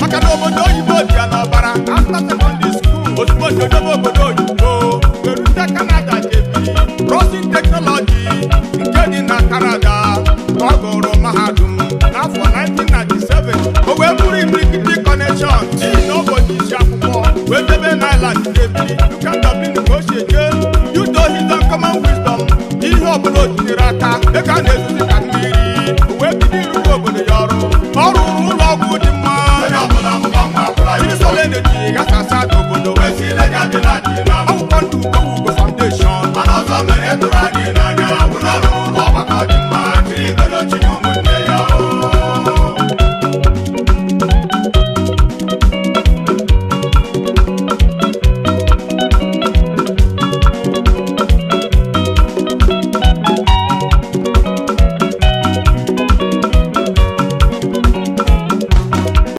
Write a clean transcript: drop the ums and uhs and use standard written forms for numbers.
Maka na obodo oyibo dị ya n'ọbara. After secondary school, ozugbo jojobe obodo oyibo, werute Canada jebiri Crossing Technology nke dị na Canada ka ọ gụrụ mahadum n'afọ 1997. O wee bụrụ imirikiti connection n'ihi na ọ bụ onye isi akwụkwọ wee debe na Ireland jebiri Lucan, Dublin ka o si eje. Due to his uncommon wisdom, ihe ọbụla o tinyere aka, ego a na-ezuzi ka